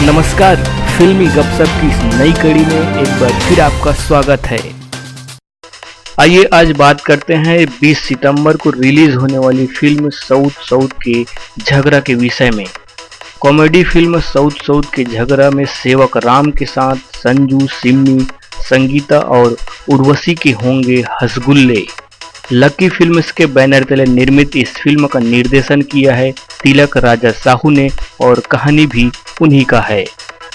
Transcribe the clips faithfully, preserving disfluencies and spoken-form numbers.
नमस्कार, फिल्मी गपशप की इस नई कड़ी में एक बार फिर आपका स्वागत है। आइए आज बात करते हैं बीस सितंबर को रिलीज होने वाली फिल्म साउथ साउथ के झगड़ा के विषय में। कॉमेडी फिल्म साउथ साउथ के झगड़ा में सेवक राम के साथ संजू, सिम्मी, संगीता और उर्वशी के होंगे हसगुल्ले। लकी फिल्म्स के बैनर तले निर्मित इस फिल्म का निर्देशन किया है तिलक राजा साहू ने और कहानी भी उन्हीं का है।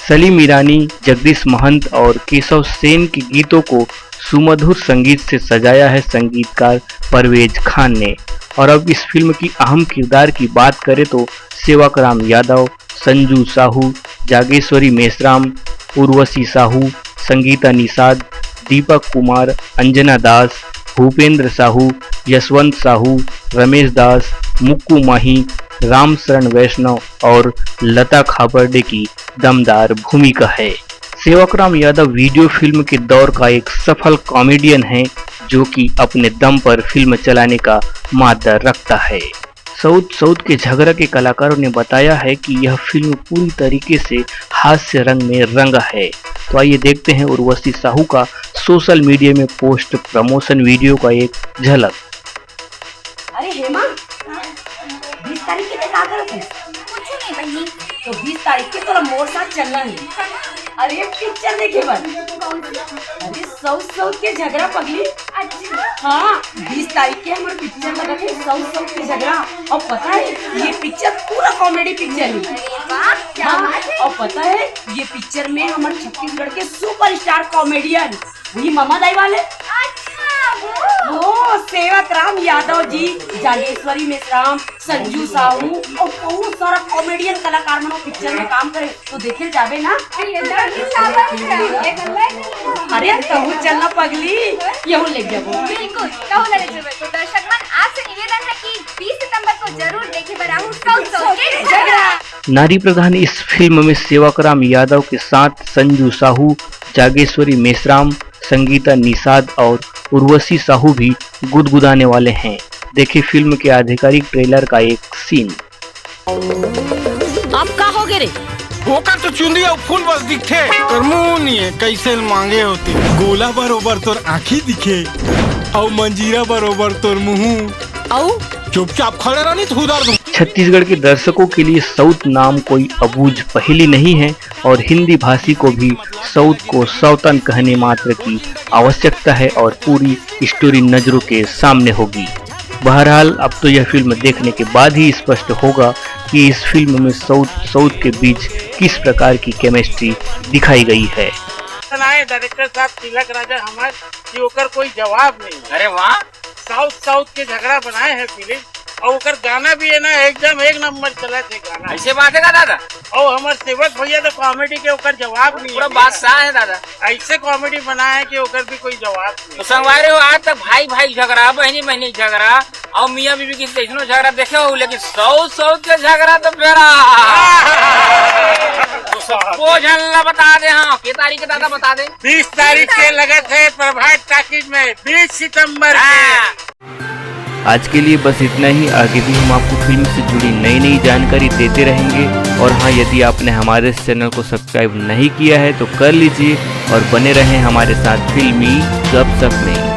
सलीम ईरानी, जगदीश महंत और केशव सेन के गीतों को सुमधुर संगीत से सजाया है संगीतकार परवेज खान ने। और अब इस फिल्म की अहम किरदार की बात करें तो सेवक राम यादव, संजू साहू, जागेश्वरी मेश्राम, उर्वशी साहू, संगीता निषाद, दीपक कुमार, अंजना दास, भूपेंद्र साहू, यशवंत साहू, रमेश दास, मुक्कू माही, रामशरण वैष्णव और लता खापर्डे की दमदार भूमिका है। सेवक राम यादव वीडियो फिल्म के दौर का एक सफल कॉमेडियन है, जो कि अपने दम पर फिल्म चलाने का माद्दा रखता है। साउथ साउथ के झगड़ा के कलाकारों ने बताया है कि यह फिल्म पूरी तरीके से हास्य रंग में रंगा है। तो आइए देखते हैं उर्वशी साहू का सोशल मीडिया में पोस्ट प्रमोशन वीडियो का एक झलक। अरे हेमा, बीस तारीख के दिन का करत है? कुछ नहीं बहनी। तो बीस तारीख के तोला मोर साथ चलना है। अरे पिक्चर देखे बर। अरे साउथ साउथ के झगड़ा पगली। अच्छा। हाँ, बीस तारीख के हमर पिक्चर लगत है साउथ साउथ के झगड़ा। और पता है, ये पिक्चर पूरा कॉमेडी पिक्चर है। अरे वाह, क्या हाँ, बात है। और पता है, ये पिक्चर में हमर छत्तीसगढ़ के सुपरस्टार कॉमेडियन वही ममा दाई वाले। अच्छा, वो। वो सेवक राम यादव जी, जागेश्वरी मेश्राम, संजू साहू और बहुत सारा कॉमेडियन कलाकार मन पिक्चर में काम करे। तो देखे जाबे ना? अरे, ये तो अभी सावन है, ये तो मैं नहीं हूँ। अरे, तहु चलना पगली, यहू ले जाबो। बिल्कुल, तहु ले जाबे। तो दर्शक मन, आपसे निवेदन है कि बीस सितंबर को जरूर देखे बर आहू साउथ साउथ के झगड़ा। नारी प्रधान इस फिल्म में सेवक राम यादव के साथ संजू साहू, जागेश्वरी मेश्राम, संगीता निषाद और उर्वशी साहू भी गुदगुदाने वाले हैं। देखिए फिल्म के आधिकारिक ट्रेलर का एक सीन। अब का हो गे रे? ओकर तो चुंदी अउ फूल बस दिखथे। तोर मुंह नहीं है, कैसे मांगे होते। गोला बरोबर तोर आँखी दिखे, अउ मंजीरा बरोबर तोर मुंह। अउ? चुपचाप खड़े रहनी तो उधार दूं। छत्तीसगढ़ के दर्शकों के लिए साउथ नाम कोई अबूझ पहेली नहीं है और हिंदी भाषी को भी साउथ को सौतन कहने मात्र की आवश्यकता है और पूरी स्टोरी नजरों के सामने होगी। बहरहाल, अब तो यह फिल्म देखने के बाद ही स्पष्ट होगा कि इस फिल्म में साउथ साउथ के बीच किस प्रकार की केमिस्ट्री दिखाई गई है। बनाए डायरेक्टर साहब तिलक राजा हमार कि ओकर कोई जवाब नहीं। अरे वाह। साउथ साउथ के झगड़ा बनाए हैं फिल्म, और ओकर गाना भी है ना, एकदम एक नंबर चला थे गाना। ऐसे बात है का दादा? और हमार सेवक भैया तो कॉमेडी के ओकर जवाब नहीं पूरा है। बादशाह है दादा। ऐसे कॉमेडी बनाए कि ओकर भी कोई जवाब नहीं। तो संगवारी हो, आज तक भाई भाई झगड़ा, बहनी बहनी झगड़ा और मियाँ बीवी के जैसनो झगड़ा देखे हो, लेकिन साउथ साउथ के झगड़ा तो बेरा। तो सबको झन ला बता दे, हाँ, के तारीख के दादा बता दे। बीस तारीख के लगत है प्रभात टाकीज में, बीस सितंबर के। हाँ। आज के लिए बस इतना ही। आगे भी हम आपको फिल्म से जुड़ी नई नई जानकारी देते रहेंगे। और हाँ, यदि आपने हमारे इस चैनल को सब्सक्राइब नहीं किया है तो कर लीजिए और बने रहें हमारे साथ फिल्मी गपशप में।